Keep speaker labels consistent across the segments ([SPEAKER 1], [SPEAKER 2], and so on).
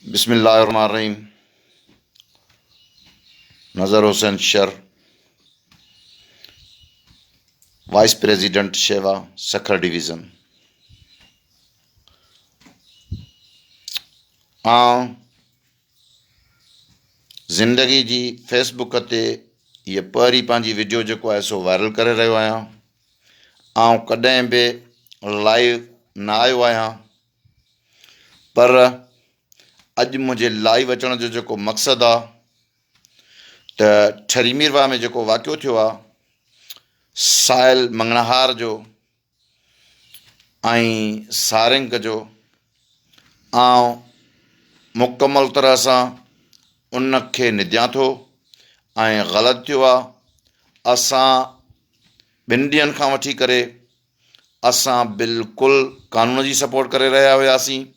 [SPEAKER 1] بسم الله الرحمن الرحيم نظر حسين شر وائس پريزيڊنٽ شيوا سکر ڊويزن آئون زندگي جي فيس بڪ تي هيء پهرين پنهنجي وڊيو جيڪو آهي سو وائرل ڪري رهيو آهيان. آئون ڪڏهن به لائيو نه آيو آهيان پر اڄ منهنجي لائيو اچڻ جو جيڪو مقصد آهي ته ٺري ميرواهه ۾ جيڪو واقعو ٿيو آهي ساحل مڱڻهار جو ۽ سارنگ جو آئون مڪمل طرح سان ان کي نديان ٿو ۽ غلط ٿيو آهي اسان ٻن ڏينهن کان وٺي ڪري اسان بلڪل قانون جي سپورٽ ڪري رهيا هياسين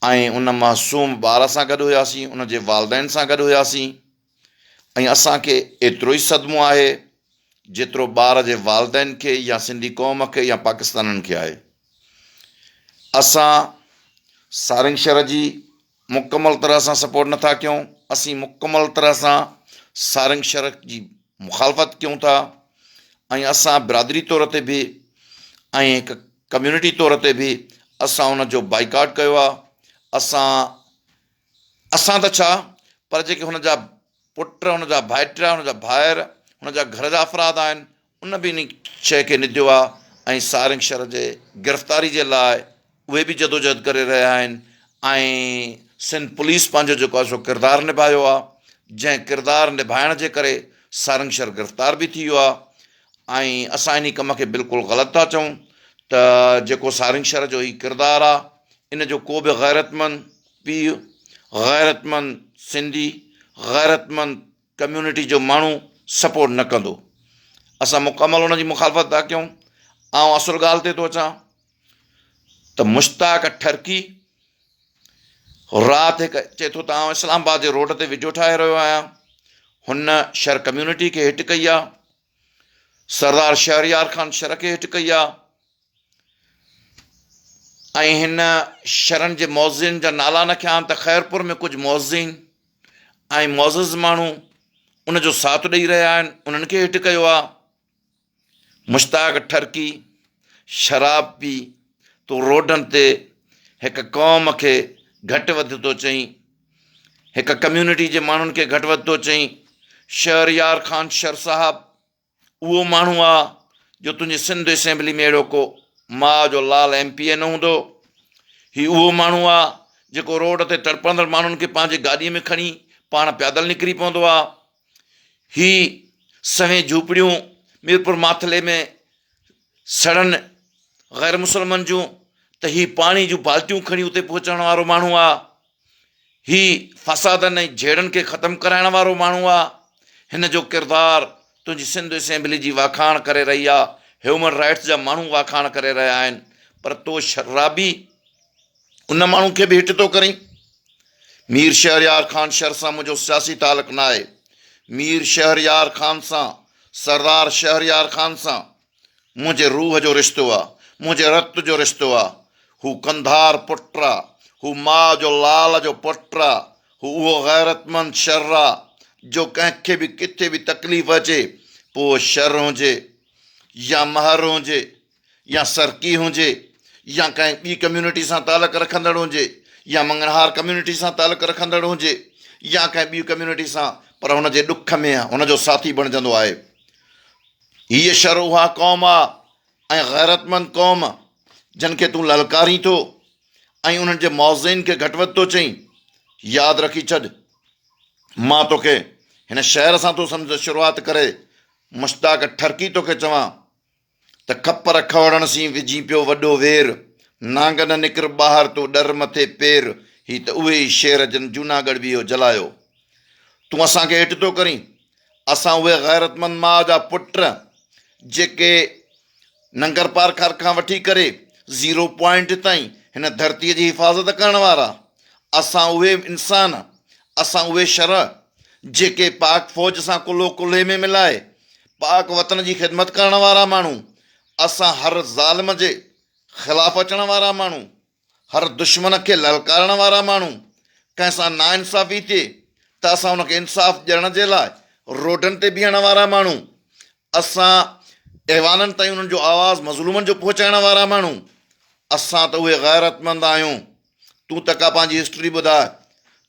[SPEAKER 1] ۽ ان معصوم ٻار سان گڏ هياسين ان جي والدين سان گڏ هياسين ۽ اسان کي ايترو ئي صدمو آهي جيترو ٻار جي والدين کي يا سنڌي قوم کي يا پاڪستانين کي آهي. اسان سارنگ شھر جي مڪمل طرح سان سپورٽ نٿا ڪيون، اسين مڪمل طرح سان سارنگ شھر جي مخالفت ڪيون ٿا ۽ اسان برادري طور تي به ۽ هڪ ڪميونٽي طور تي به اسان ان جو بائيڪاٽ ڪيو آهي. اسان اسان ته ڇا پر جيڪي هن جا پٽ، هن جا ڀائٽيا، هن جا ڀائر، هن جا گهر جا افراد آهن، ان به انهي شيء کي نديو آهي ۽ سارنگ شر جي گرفتاري جي لاء اهي به جدوجهد ڪري رهيا آهن ۽ سنڌ پوليس پنهنجو جيڪو آهي سو ڪردار نڀايو آهي، جنهن ڪردار نڀائڻ جي ڪري سارنگ شر گرفتار به ٿي ويو آهي ۽ اسان انهي ڪم کي بلڪل غلط ٿا چئون ته جيڪو سارنگ شر جو هي ڪردار آهي ان جو ڪو به غيرتمند پيء، غيرتمند سنڌي، غيرتمند ڪميونٽي جو ماڻهو سپورٽ نه ڪندو. اسان مڪمل ان جي مخالفت ٿا ڪيون. آئون اصل ڳالهه تي ٿو اچان ته مشتاق ٺرڪي رات هڪ چئي ٿو ته آئون اسلام آباد جي روڊ تي وڊيو ٺاهي رهيو آهيان. هن شھر ڪميونٽي کي هٽ ڪئي آهي. سردار شهريار خان شھر کي هٽ ڪئي آهي. ۽ هن شھرن جي معززين جا نالا نه کنيا آهن ته خيرپور ۾ ڪجهه معززين ۽ معزز ماڻهو ان جو ساٿ ڏئي رهيا آهن انهن کي هٽ ڪيو آهي مشتاق ٺرڪي شراب پي تون روڊن تي هڪ قوم کي گهٽ وڌ ٿو چئين هڪ ڪميونٽي جي ماڻهن کي گهٽ وڌ ٿو چئين شهريار خان شر صاحب اهو ماڻهو آ جو تنهنجي سنڌ اسيمبلي ۾ اهڙو ڪو ماء جو لال ايم پي اي نه هوندو. هي اهو ماڻهو آ جيڪو روڊ تي تڙپندڙ ماڻهن کي پنهنجي گاڏيء ۾ کڻي پاڻ پيادل نڪري پوندو آ. هي سوين جهوپڙيون ميرپور ماٿلي ۾ سڙن غير مسلمن جون ته هي پاڻي جون بالٽيون کڻي اتي پهچڻ وارو ماڻهو آ. هي فسادن ۽ جهيڙن کي ختم ڪرائڻ وارو ماڻهو آ. هن جو ڪردار تنهنجي سنڌ اسيمبلي جي واکاڻ ڪري رهي آ، هيومن رائٽس جا ماڻهو واکاڻ ڪري رهيا آهن پر تو شرابي ان ماڻهو کي به هٽ ٿو ڪرين. مير شهريار خان شر سان منهنجو سياسي تعلق ناهي. مير شهريار خان سان، سردار شهريار خان سان منهنجي روح جو رشتو آ، منهنجي رت جو رشتو آ. هو قنڌار پٽ آ، هو ماء جو لال جو پٽ آ، هو اهو غيرتمند شر آ، جو ڪنهن کي به ڪٿي به تڪليف اچي، پوء اهو شر هجي يا مهر هجي يا سرڪي هجي يا ڪنهن ٻي ڪميونٽي سان تعلق رکندڙ هجي يا مڱڻهار ڪميونٽي سان تعلق رکندڙ هجي يا ڪنهن ٻي ڪميونٽي سان، پر هن جي ڏک ۾ هن جو ساٿي بڻجندو آهي. هيء شھر اها قوم آ ۽ غيرتمند قوم جن کي تون للڪارين ٿو ۽ انهن جي معززين کي گهٽ وڌ ٿو چئين، ياد رکي ڇڏ، مان توکي هن شعر سان ٿو سمجهه شروعات ڪري مشتاق ٺرڪي توکي چوان ته کپر کوڙڻ سين وجهين پيو وڏو وير، نانگ نه نڪر ٻاهر تون ڏر مٿي پير، هي ته اهي ئي شعر جن جوناڳڙهه به اهو جلايو. تون اسان کي هيٺ ٿو ڪرين، اسان اهي غيرتمند ماء جا پٽ جيڪي ننگرپارڪر کان وٺي ڪري زيرو پوائنٽ تائين هن ڌرتيء جي حفاظت ڪرڻ وارا، اسان اهي انسان، اسان اهي شر جيڪي پاڪ فوج سان ڪلهو ڪلهي ۾ ملائي پاڪ وطن جي خدمت ڪرڻ وارا ماڻهو، اسان هر ظالم جي خلاف اچڻ وارا ماڻهو، هر دشمن کي للڪارڻ وارا ماڻهو. ڪنهن سان ناانصافي ٿئي ته اسان ان کي انصاف ڏيڻ جي لاء روڊن تي بيهڻ وارا ماڻهو، اسان ايوانن تائين انهن جو آواز مظلومن جو پهچائڻ وارا ماڻهو، اسان ته اهي غيرتمند آهيون. تون ته ڪا پنهنجي هسٽري ٻڌاء.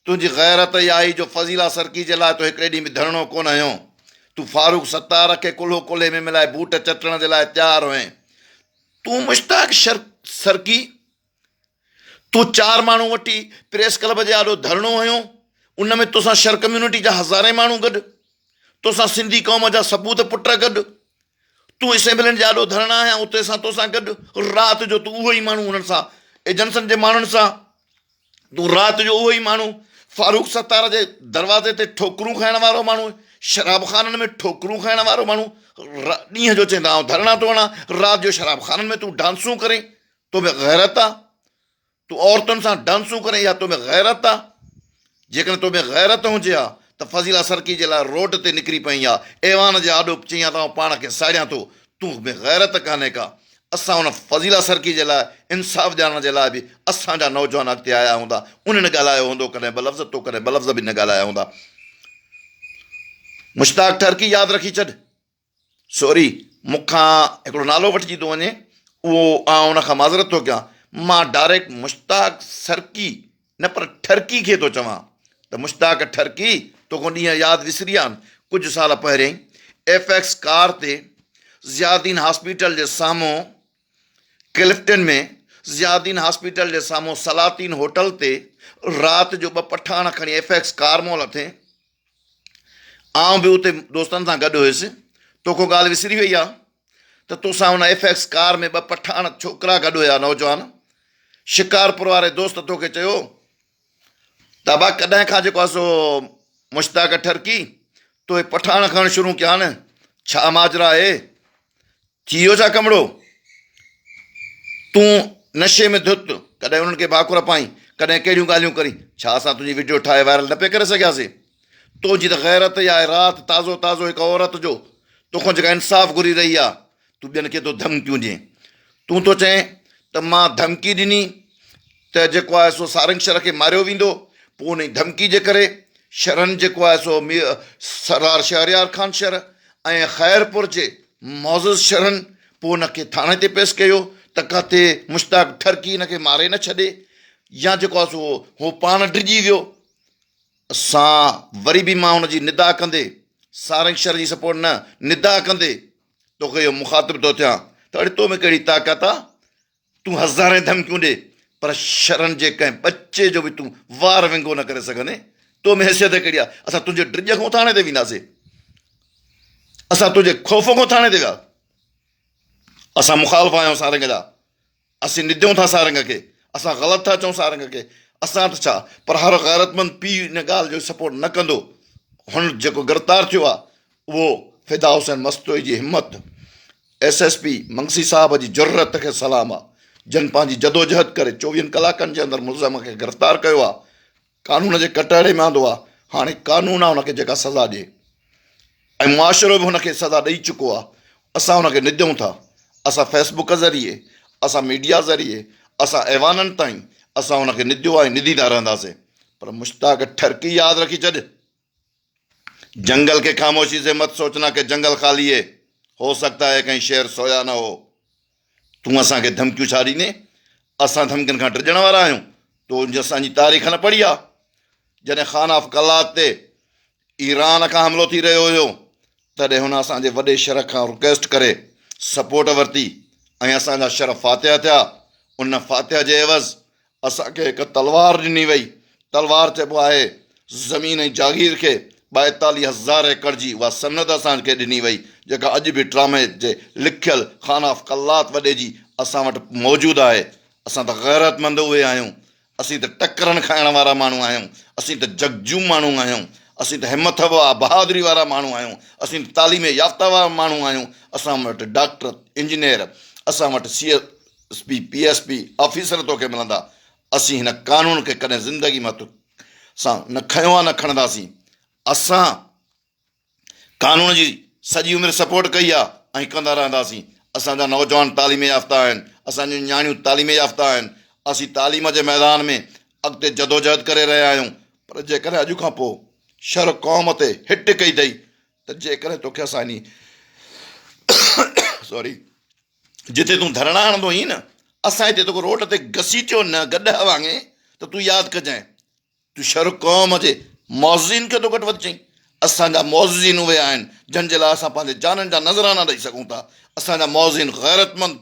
[SPEAKER 1] تنهنجي غيرت ئي آهي جو فضيلا سرڪي جي لاء تو هڪڙي ڏينهن به ڌرڻو ڪونه هنيو. تون فاروق ستار کي ڪلهو ڪلهي ۾ ملائي بوٽ چٽڻ جي لاء تيار هئين. تون مشتاق سرڪي، تون چار ماڻهو وٺي پريس ڪلب جي آڏو ڌرڻو هنيو، ان ۾ توسان شر ڪميونٽي جا هزارين ماڻهو گڏ، توسان سنڌي قوم جا سپوت پٽ گڏ، تون اسيمبلين جي آڏو ڌرڻا هنيا اتي اسان توسان گڏ، رات جو تون اهو ئي ماڻهو انهن سان ايجنسن جي ماڻهن سان، تون رات جو اهو ئي ماڻهو فاروق ستار جي دروازي تي ٺوڪرون کائڻ وارو ماڻهو، شراب خانن ۾ ٺوڪرون کائڻ وارو ماڻهو، ڏينهن جو چئين ته آئون ڌرڻا ٿو هڻان، رات جو شراب خانن ۾ تون ڊانسون ڪرين، تو ۾ غيرت آ؟ تون عورتن سان ڊانسون ڪرين اها تو ۾ غيرت آ؟ جيڪڏهن تو ۾ غيرت هجي ها ته فضيلا سرڪي جي لاء روڊ تي نڪري پئين ها، ايوان جي آڏو چئين ها ته آئون پاڻ کي ساڙيان ٿو، تون ۾ غيرت ڪانهي ڪا. اسان ان فضيلا سرڪي جي لاء انصاف ڏيارڻ جي لاء به اسان جا نوجوان اڳتي آيا هوندا، انهن ڳالهايو هوندو ڪڏهن ٻه لفظ، تو ڪڏهن ٻه لفظ به نه ڳالهايا هوندا. مشتاق ٺرڪي ياد رکي ڇڏ. سوري مون کان هڪڙو نالو وٺجي ٿو وڃي اهو آئون ان کان معذرت ٿو ڪيان مان ڊائريڪٽ مشتاق سرڪي نه پر ٺرڪي کي ٿو چوان ته مشتاق ٺرڪي توکان ڏينهن ياد وسري ويا آهن ڪجهه سال پهرين ايف ايڪس ڪار تي ضياء الدين هاسپيٽل جي سامهون ڪلفٽن ۾ ضياء الدين هاسپيٽل جي سامهون سلاطين هوٽل تي رات جو ٻه پٺاڻ کڻي ايف ايڪس ڪار مون لٿين آئون به اتي دوستن سان گڏ هيس. توکان ڳالهه وسري وئي آ ته توسان ان ايف ايڪس ڪار ۾ ٻه پٺاڻ ڇوڪرا گڏ هيا نوجوان. شڪارپور واري دوست توکي چيو ته ابا ڪڏهن کان جيڪو آ سو مشتاق ٺرڪي تو هي پٺاڻ کڻڻ شروع ڪيا آهن ڇا ماجرا آهي؟ ٿي ويو ڇا ڪمڙو؟ تون نشي ۾ ڌت، ڪڏهن انهن کي ڀاڪر پائين، ڪڏهن ڪهڙيون ڳالهيون ڪرين، ڇا اسان تنهنجي وڊيو ٺاهي وائرل نه پئي ڪري سگهياسين؟ تنهنجي ته غيرت ئي آهي، رات تازو تازو هڪ عورت جو توکان جيڪا انصاف گهري رهي آهي، تون ٻين کي ٿو ڌمڪيون ڏين. تون ٿو چئين ته مان ڌمڪي ڏني ته جيڪو آهي سو سارنگ شر کي ماريو ويندو، پوء انهي ڌمڪي جي ڪري شرن جيڪو آهي سو سردار شهريار خان شر ۽ خيرپور جي معزز شرن پوء ان کي ٿاڻي تي پيش ڪيو ته ڪاٿي مشتاق ٺرڪي ان کي ماري نه ڇڏي يا جيڪو آهي سو هو پاڻ ڊڄي ويو. سان وري به مان هن جي ندا ڪندي سارنگ شر جي سپورٽ نه ندا ڪندي توکي اهو مخاطب ٿو ٿيان ته اڙي تو ۾ ڪهڙي طاقت آ تون هزارين ڌمڪيون ڏي پر شرن جي ڪنهن ٻچي جو به تون وار ونگو نه ڪري سگهندين تو ۾ حيثيت ڪهڙي آ اسان تنهنجي ڊڄ کان ٿاڻي تي وينداسين اسان تنهنجي خوف کان ٿاڻي تي ويا اسان مخالف آهيون سارنگ جا اسين نديون ٿا سارنگ کي، اسان غلط ٿا چئون سارنگ کي، اسان ته ڇا پر هر غيرتمند پيء ان ڳالهه جو سپورٽ نه ڪندو. هن جيڪو گرفتار ٿيو آهي اهو فدا حسين مستوئي جي همت، ايس ايس پي منگسي صاحب جي جرئت کي سلام آهي جن پنهنجي جدوجهد ڪري چوويهن ڪلاڪن جي اندر ملزم کي گرفتار ڪيو آهي، قانون جي ڪٽهڙي ۾ آندو آهي، هاڻي قانون آهي ان کي جيڪا سزا ڏئي. ۽ معاشرو به هن کي سزا ڏئي چڪو آهي اسان هن کي نديون ٿا اسان فيس بڪ ذريعي اسان ميڊيا ذريعي اسان ايوانن تائين اسان هن کي نديو آهي نديندا رهنداسين پر مشتاق ٺرڪي ياد رکي ڇڏ جنگل کي خاموشي سي مت سوچنا ڪي جنگل خالي هي هو سگتا هي ڪہیں شير سويا نه هو تون اسان کي ڌمڪيون ڇا ڏيندين؟ اسان ڌمڪين کان ڊڄڻ وارا آهيون؟ تو اسان جي تاريخ نه پڙهي آ؟ جڏهن خان آف قلات تي ايران کان حملو ٿي رهيو هيو، تڏهن هن اسان جي وڏي شھر کان رڪويسٽ ڪري سپورٽ ورتي ۽ اسان جا شھر فاتح ٿيا. ان فاتح جي عيوض اسان کي هڪ تلوار ڏني وئي. تلوار چئبو آهي زمين ۽ جاگير کي. 42 هزار ايڪڙ جي اها سند اسان کي ڏني وئي، جيڪا اڄ به ٽرامي جي لکيل خان آف قلات وڏي جي اسان وٽ موجود آهي. اسان ته غيرتمند اهي آهيون. اسين ته ٽڪرن کائڻ وارا ماڻهو آهيون. اسين ته جگجو ماڻهو آهيون. اسين ته همٿ بهادري وارا ماڻهو آهيون. اسين ته تعليم يافته ماڻهو آهيون. اسان وٽ ڊاڪٽر، انجنيئر، اسان وٽ C S P, P S P officer توکي ملندا. اسين هن قانون کي ڪڏهن زندگي ۾ هٿ سان نه کنيو آهي نه کڻنداسين. اسان قانون جي سڄي عمر سپورٽ ڪئي آهي ۽ ڪندا رهنداسين. اسان جا نوجوان تعليم يافته آهن، اسان جون نياڻيون تعليم يافته آهن. اسين تعليم جي ميدان ۾ اڳتي جدوجهد ڪري رهيا آهيون پر جيڪڏهن اڄ کان پوء شر قوم تي هٽ ڪئي اٿئي ته جيڪڏهن توکي اسان انهي سوري جتي تون ڌرڻا هڻندو هئين نه اسان هتي توکي روڊ تي گسيٽيو نه گڏهه وانگي ته تون ياد ڪجانء تون شر قوم جي معززين کي ٿو گهٽ وڌ چئين. اسان جا معززين اهي آهن جن جي لاء اسان پنهنجي جانن جا نذرانا ڏئي سگهون ٿا. اسان جا معززين غيرتمند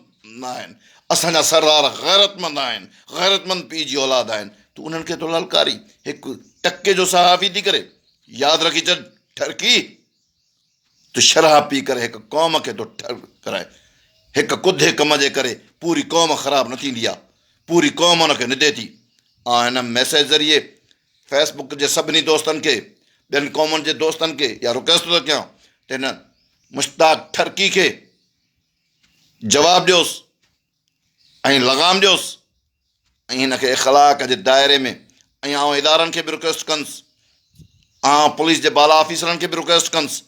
[SPEAKER 1] آهن. اسان جا سردار غيرتمند آهن. غيرتمند پيء جي اولاد آهن. تون انهن کي ٿو للڪارين. هڪ ٽڪي جو صحافي ٿي ڪري ياد رکي ڇڏ ٺرڪي. تون شراب پي ڪري هڪ قوم کي ٿو ٺر ڪرائين. هڪ ڪڌي ڪم جي ڪري پوري قوم خراب نه ٿيندي آ. پوري قوم ان کي ندي ٿي. آء هن ميسيج ذريعي فيس بڪ جي سڀني دوستن کي، ٻين قومن جي دوستن کي اها رڪويسٽ ٿو ڪيان ته هن مشتاق ٺرڪي کي جواب ڏيوس. ۽ لغام ڏيوس ۽ هن کي اخلاق جي دائري ۾ ۽ آئون ادارن کي به رڪويسٽ ڪندس آئون پوليس جي بالا آفيسرن کي به رڪويسٽ ڪندس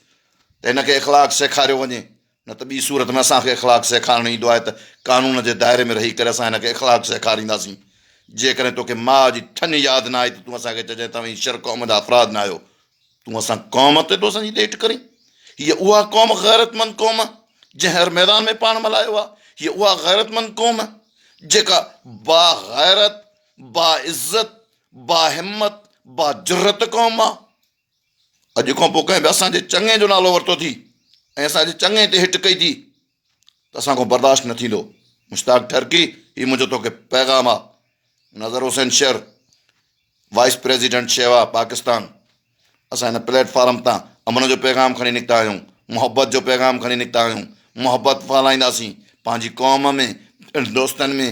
[SPEAKER 1] ته هن کي اخلاق سيکاريو وڃي نه ته ٻي صورت ۾ اسان کي اخلاق سيکارڻ ايندو آهي ته قانون جي دائري ۾ رهي ڪري اسان هن کي اخلاق سيکارينداسين جيڪڏهن توکي ماء جي ٿڃ ياد نه آئي ته تون اسان کي چئجانء توهين شر قوم جا افراد نه آهيو تون اسان قوم تي ٿو اسان جي ڏيٺ ڪرين؟ هيء اها قوم غيرتمند قوم جنهن هر ميدان ۾ پاڻ ملهايو آهي. هيء اها غيرتمند قوم جيڪا با غيرت، با عزت، با همت، با جرئت قوم آهي. اڄ کان پوء ڪنهن به اسان جي چڱي جو نالو ورتو ٿي ۽ اسان جي چڱي تي هٽ ڪئي ٿي ته اسان کان برداشت نه ٿيندو. مشتاق ٺرڪي، هي منهنجو توکي پيغام آهي. نظر حسين شر، وائيس پريزيڊنٽ شيوا پاڪستان، اسان هن پليٽ فارم تان امن جو پيغام کڻي نڪتا آهيون، محبت جو پيغام کڻي نڪتا آهيون، محبت ڦهلائينداسين پنهنجي قوم ۾ دوستن ۾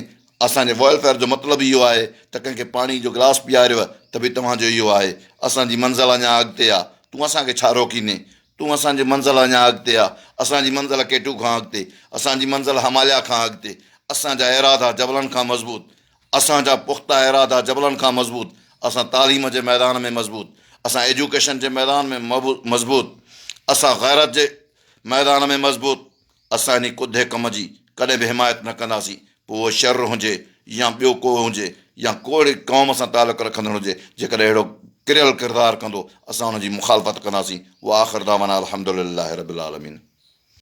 [SPEAKER 1] اسان جي ويلفيئر جو مطلب اهو آهي ته ڪنهن کي پاڻي جو گلاس پياريو ته به توهان جو اهو آهي، اسان جي منزل اڃا اڳتي آ، تون اسان کي ڇا روڪيندين، تون اسان جي منزل اڃا اڳتي آ، اسان جي منزل ڪيٽو کان اڳتي، اسان جي منزل هماليا کان اڳتي، اسان جا ارادا جبلن کان مضبوط، اسان جا پختا ارادا جبلن کان مضبوط، اسان تعليم جي ميدان ۾ مضبوط، اسان ايجوڪيشن جي ميدان ۾ مضبوط، اسان غيرت جي ميدان ۾ مضبوط، اسان انهي ڪڌي ڪم جي ڪڏهن به حمايت نه ڪنداسين، پوء اهو شر هجي يا ٻيو ڪو هجي يا ڪهڙي قوم سان تعلق رکندڙ هجي، جيڪڏهن اهڙو ڪريل ڪردار ڪندو، اسان ان جي مخالفت ڪنداسين، واخر دعوانا الحمدلله رب العالمين.